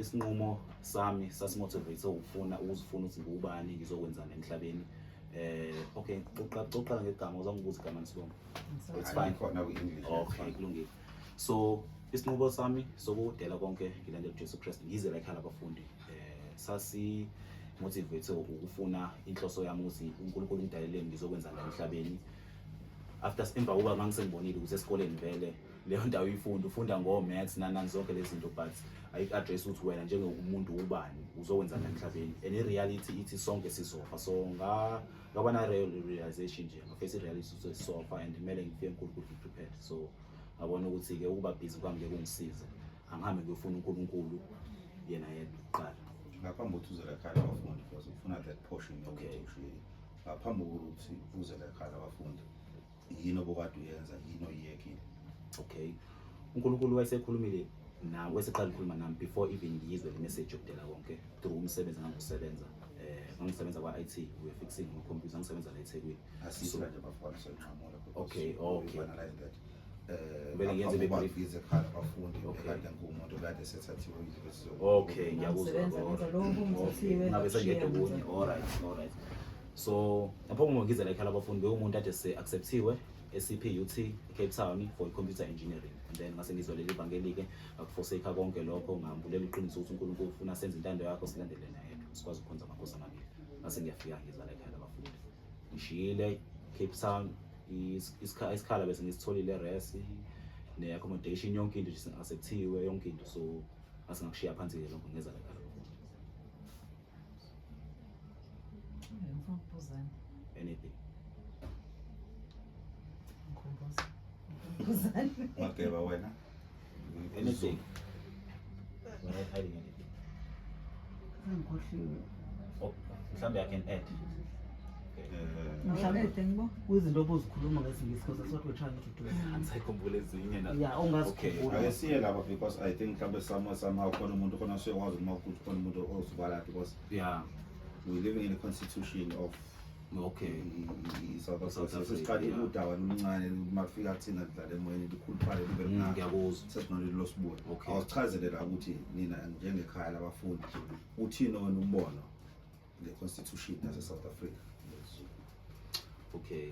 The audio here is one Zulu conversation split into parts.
Isinqumo sami sasimotivate ukufuna ukuzifuna ukuthi ngubani, ngizokwenzani emhlabeni. Okay, uqala ngegama, uzangibuza igama nesibongo. It's fine. Khona kwi-English. Okay, kulungile. So isinqumo sami sokudela konke, ngilandela uJesu Kristu, ngize la ekhaya labafundi, sasi motivate ukufuna inhloso yami, ukuthi uNkulunkulu ngidaleleni, ngizokwenzani la emhlabeni. After, emva kokuba ngangisengibonile ukuthi esikoleni vele leyo ndawo uyifunda, ufunda ngo-maths nani zonke lezi zinto, but ayiku-address ukuthi wena njengomuntu ubani, uzokwenzani la emhlabeni. And i-reality ithi sonke sizofa. So ngaba na-realization nje, ngaface i-reality ukuthi sizofa and kumele ngifike uNkulunkulu prepared. So ngabona ukuthi-ke ukuba busy kwami ngeke kungisize, angihambe ngiyofuna uNkulunkulu yena yedwa kuqala. Ngaphambi kokuthi uze la ekhaya labafundi, because ufuna that portion yokuthi ushiye, ngaphambi kokuthi uze la ekhaya labafundi, yini obokade uyenza, yini oyiyekile? Okay, uNkulunkulu wayesekhulumile na, wayeseqala ukukhuluma nami before even ngiyizwe le message yokudela konke, through umsebenzi engangiwusebenza. Ngangisebenza kwa-IT, we were fixing ama-computer, ngangisebenza la eThekwini. Asithi kanje, bafana, soyinqamula. Okay. Finalize that. Kumele ngiyenze Ngaphambi kokuba brief. ngize ekhaya labafundi, bekade ngumuntu kade sethathiwe university. Okay, ngiyakuzwa. Ngangisebenza, ngenza lokhu, ngithathiwe, Ngabe ngakushiya, sengedwa kunye. Alright, so ngaphambi kokuba ngize la ekhaya labafundi, bekuwumuntu ade se-acceptiwe e-CPUT e-Cape Town for i-computer engineering, and then ngase ngizwa leli vangeli-ke, ngakuforsake konke lokho, ngambulela iqiniso ukuthi uNkulunkulu ufuna senze intando yakho, silandele naye, sikwazi ukukhonza amakhosi amabili. Ngase ngiyafika, ngiza la ekhaya labafundi, ngishiyile Cape Town, isikhala bese ngisitholile, res ne-accommodation, yonke into nje acceptiwe, yonke into. So ngase ngakushiya phansi-ke lokho, ngeza la ekhaya labafundi. Ngifuna ukubuzana. Anything. Ngikhumbuza. Ngikhumbuzani. Mageba wena. Anything, we're not hiding anything. Ngikhohliwe. Oh, mhlawumbe I can add. Okay. Mhlawumbe ngibo. Kwizinto obuzikhuluma ngesiNgisi, because that's what we're trying to do. Angisayikhumbula ezinye na. Yeah, ongazikhumbula. Ake siye lapha, because I think mhlawumbe somewhere, somehow khona umuntu khona usuyakwazi uma ukuthi khona umuntu ozobala, because we're living in a constitution of i-South South Africa. Africa, Sesiqale udaba oluncane, mafika thina lidlala emoyeni, likhuluphale libe lingaka. Ngiyakuzwa. Sesinoleli losibuya. Awusichazele la ukuthi nina njengekhaya labafundi uthini wena umbono nge-constitution yase-South Africa? Okay,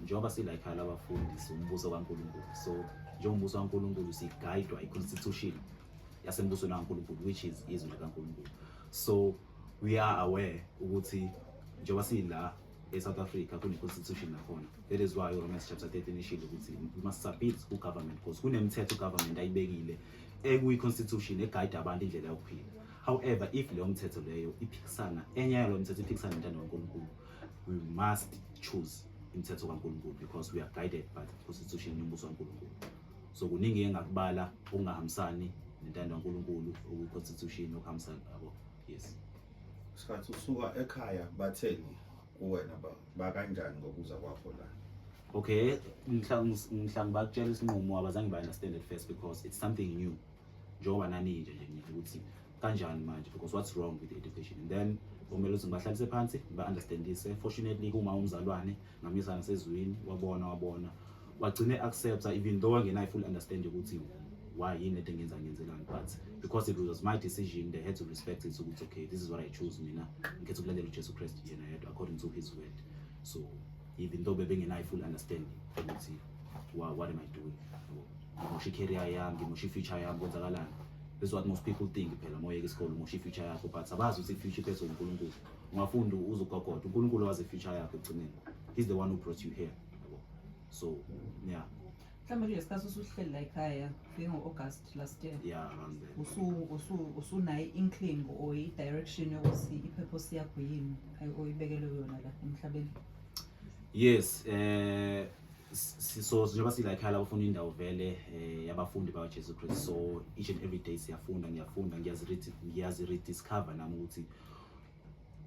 njengoba sila ekhaya labafundi, siwumbuso kaNkulunkulu. So njengombuso kaNkulunkulu siguidwa i-constitution yasembusweni kaNkulunkulu, which is izwi likaNkulunkulu. So we are aware ukuthi njengoba sila e-South Africa kune-constitution nakhona. That is why Romans chapter 13 ishilo ukuthi we must submit ku-government, because kunemithetho u-government ayibekile ekuyi-constitution eguide abantu indlela yokuphila. However, if leyo mthetho leyo iphikisana, enye yaloyo mthetho iphikisana nentando kaNkulunkulu, we must choose imithetho kaNkulunkulu because we are guided by the constitution yombuso kaNkulunkulu. So kuningi engakubala okungahambisani nentando kaNkulunkulu okwi-constitution okuhambisana yabo, yes. Sikhathi usuka ekhaya, batheni kuwena, bakanjani ngokuza kwakho la? Okay, mhla ngibakutshela isinqumo, abazange ba-understand at first because it's something new, njengoba naninje nje nina, ukuthi kanjani manje, because what's wrong with the education? And then kumele ukuthi ngibahlalise phansi, ngiba-understandise. Fortunately kuma umzalwane ngamisa nasezwini, wabona, wagcine accepta, even though angenayo full understanding ukuthi why, yini lento engenza, ngenzelani, but because it was my decision, they had to respect it, ukuthi okay, this is what I choose. Mina ngikhetha ukulandela uJesu Kristu yena yedwa according to his word. So even though bebengenayo full understanding ukuthi what am I doing, yabo, ngimosha i-career yami, ngimosha i-future yami, kwenzakalani? This is what most people think phela, uma uyeka isikole umosha i-future yakho, but abazi ukuthi i-future iphethwe uNkulunkulu. Ungafunda uze ugogoda, uNkulunkulu wazi i-future yakho ekugcineni. He's the one who brought you here, yabo. So yeah. Mhlawumbe kule sikhathi usuhleli la ekhaya, ufike ngo-August last year. Yeah, around there. Usunayo i-inkling or i-direction yokuthi i-purpose yakho yini oyibekelwe yona la emhlabeni? Yes, so njengoba sila ekhaya labafunda, indawo vele yabafundi bakaJesu Christ, so each and every day siyafunda, ngiyafunda, ngiyazi rediscover nami ukuthi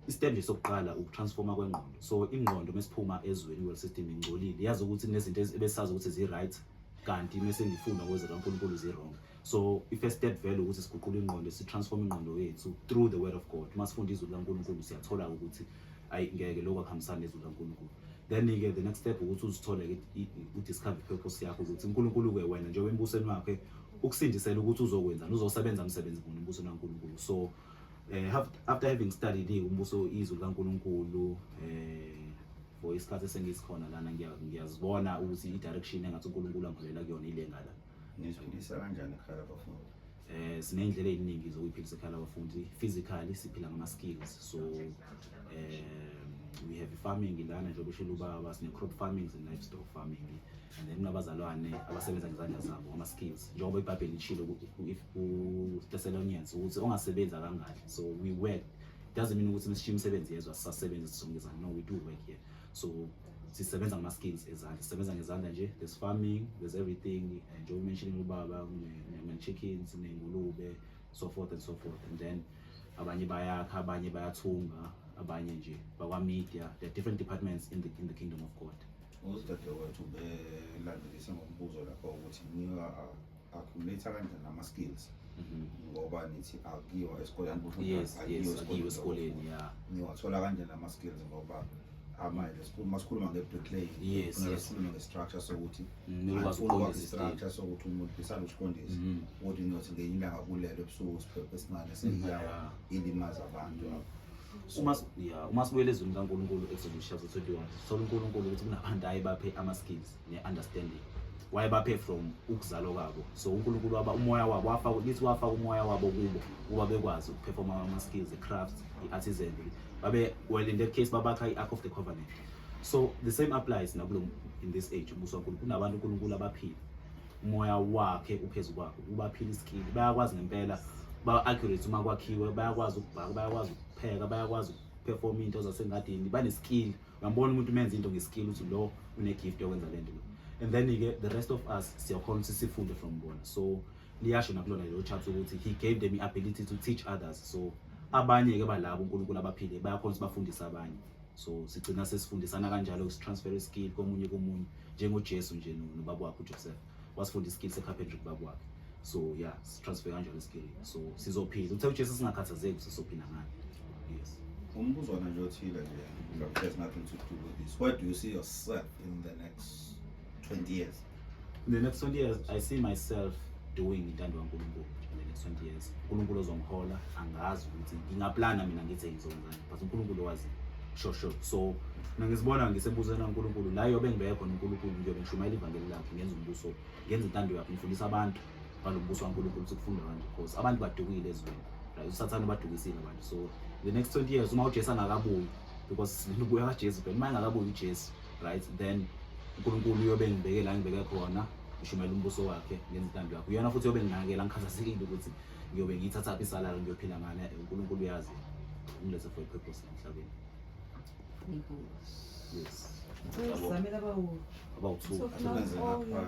istep nje sokuqala ukutransforma kwengqondo. So ingqondo mesiphuma ezweni, world system ingcolile, yazi ukuthi kunezinto ebesazi ukuthi zi-right, kanti mese ngifunda ngozwe kaNkulunkulu zi-wrong. So i-first step vele ukuthi siguqule ingqondo, si-transform ingqondo yethu through the word of God. Uma sifunda izwi likaNkulunkulu siyathola ukuthi ayi ngeke, lokhu akuhambisani nezwi likaNkulunkulu. Then-ke the next step ukuthi uzithole-ke, udiscover i-purpose yakho, ukuthi uNkulunkulu-ke wena njengoba embusweni wakhe Ukusindisela ukuthi uzokwenzani, uzosebenza umsebenzi muni umbusweni kaNkulunkulu. So after having studied umbuso, izwi likaNkulunkulu, for isikhathi esengisikhona lana, ngiyazibona ukuthi i-direction engathi uNkulunkulu angiholela kuyona ile ngala. Niziphilisa kanjani ekhaya labafundi? Siney'ndlela ey'ningi zokuyiphilisa ekhaya labafundi. Physically siphila ngama-skills, so we have farming lana, njengoba ushilo ubaba, sine-crop farming and livestock farming, and then kunabazalwane abasebenza ngezandla zabo, ama-skills, njengoba iBhayibheli lishilo ku-Thessalonians ukuthi ongasebenzi akangadli. So we work. Doesn't mean ukuthi mesishiya imisebenzi yezwe asisasebenzi sonke izandla. No, we do work here. So sisebenza ngama-skills ezandla, sisebenza ngezandla nje. There's farming, there's everything, njengoba mentioning ubaba, kune-chickens, ney'ngulube, so forth and so forth, and then abanye bayakha, abanye bayathunga, abanye nje bakwa-media. There are different departments in the kingdom of God. Udadewethu belandelise ngombuzo lapho ukuthi niwa accumulate kanjani ama-skills, ngoba nithi akuyiwa esikoleni. Yes, akuyiwe esikoleni, yeah. Niwathola kanjani ama-skills, ngoba amanye masikhuluma nge-bricklaying, kufuneka sikhulume nge-structure sokuthi Kumele ukwazi angifuni ukwakha ukuqondisa i-structure sokuthi umuntu bisale usiqondise ukuthi niyothi ngenye ilanga kulele ebusuku siphephe esincane seyiyawa ilimaza abantu. Uma yeah, uma sibuyele ezwini likaNkulunkulu, Exodus chapter 21, sithola uNkulunkulu ukuthi kunabantu ayebaphe ama-skills ne-understanding, wayebaphe from ukuzalwa kwabo. So uNkulunkulu waba umoya wabo wafaka, lithi wafaka umoya wabo kubo ukuba bekwazi ukuperforma ama-skills, i-craft, i-artisan babe. Well, in that case babakha i-Ark of the Covenant. So the same applies nakulo in this age umbuso kaNkulunkulu. Kunabantu uNkulunkulu abaphila umoya wakhe uphezu kwakho, ubaphila iskill, bayakwazi ngempela, ba-accurate uma kwakhiwe, bayakwazi ukubhaka, bayakwazi ukupheka, bayakwazi ukuperforma into zasengadini, bane-skill. Uyambona umuntu umenza into ngeskill ukuthi lo une-gift yokwenza le nto lo. And then-ke the rest of us siyakhona ukuthi sifunde from bona. So liyasho nakulona lelo chapter ukuthi he gave them i-ability to teach others. So abanye-ke balabo uNkulunkulu abaphile bayakhona ukuthi bafundise abanye. So sigcina sesifundisana kanjalo, sitransfer iskill komunye komunye, njengoJesu nje nobaba wakhe uJoseph wasifunda iskill se-carpentry kubaba wakhe. So yeah, sitransfer kanjalo iskill, so sizophila. Uthe uJesu singakhathazeki ukuthi sizophila ngani. Yes. Umbuzwana nje othile nje, mhlawumbe has nothing to do with this. Where do you see yourself in the next 20 years? In the next 20 years, I see myself doing intando kaNkulunkulu. In the next 20 years, uNkulunkulu ozongihola. Angazi ukuthi ngingaplana mina ngithi ngizokwenzani, but uNkulunkulu wazi sure. So mina ngizibona ngisembuzweni kaNkulunkulu la yobe ngibeke khona uNkulunkulu, ngiyobe ngishumayela ivangeli lakhe, ngenza umbuso, ngenza intando yakhe, ngifundisa abantu ngalo mbuso kaNkulunkulu ukuthi kufundwa kanje, because abantu badukile ezweni, right? USathane badukisile abantu. So the next 20 years, uma uJesu angakabuyi, because silinde ukubuya kaJesu phela, uma engakabuyi uJesu, right, then uNkulunkulu uyobe ngibeke la ngibeke khona, ngishumayela umbuso wakhe, ngenza intando yakhe. Uyona futhi uyobe nginakekela, ngikhathazekile ukuthi ngiyobe ngiyithathaphi isalary, ngiyophila ngani. UNkulunkulu uyazi, ungilethe for a purpose emhlabeni. Yes. Sizamele abawu Abawu-two. Asebenze ngapha.